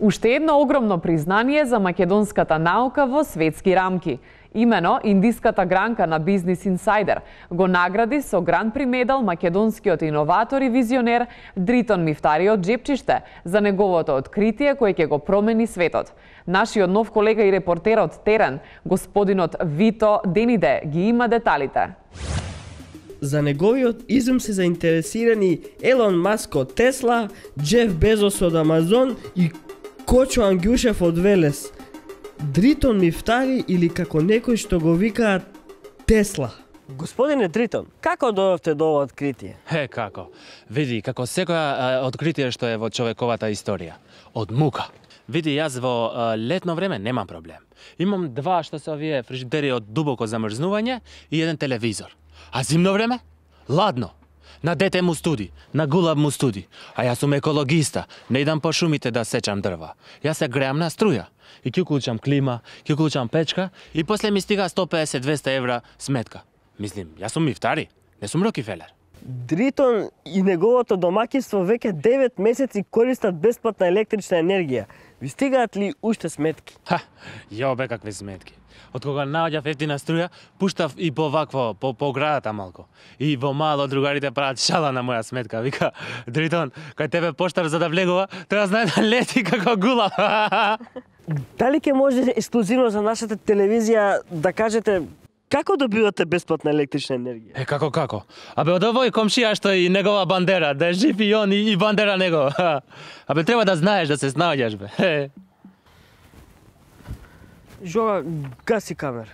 Уште едно огромно признание за македонската наука во светски рамки. Имено, индиската гранка на Бизнис Инсайдер го награди со Гран-при медал македонскиот иноватор и визионер Дритон Мифтари од Джепчиште за неговото откритие кој ќе го промени светот. Нашиот нов колега и репортер од терен, господинот Вито Дениде, ги има деталите. За неговиот изум се заинтересирани Елон Маск од Тесла, Джеф Безос од Амазон и Кочо Ангјушев од Велес. Дритон Мифтари или како некој што го викаат Тесла. Господине Дритон, како дојдовте до ова откритие? Како? Види, како секоја откритие што е во човековата историја. Од мука. Види, јас во летно време немам проблем. Имам два што се овие фрижидери од дубоко замрзнување и еден телевизор. А зимно време? Ладно. На дете му студи, на гулаб му студи. А јас сум екологиста, не идам по шумите да сечам дрва. Јас се греам на струја. И ќе уклучам клима, ќе уклучам печка и после ми стига 150-200 евра сметка. Мислим, јас сум Мифтари, не сум Рокефелер. Дритон и неговото домаќинство веќе 9 месеци користат бесплатна електрична енергија. Ви стигаат ли уште сметки? Јобе какви сметки. Од кога наоѓав ефтина струја, пуштав и по вакво, по градата малку. И во мало другарите прават шала на моја сметка. Вика, Дритон, кај тебе поштар за да влегува, треба знае да лети како гула. Дали ќе може ексклузивно за нашата телевизија да кажете како добивате бесплатна електрична енергија? Како? Абе, од овој комшија што и негова бандера, да е жив и он и бандера негова. Абе, треба да знаеш да се снаоѓаш, бе. Жога, гаси камера.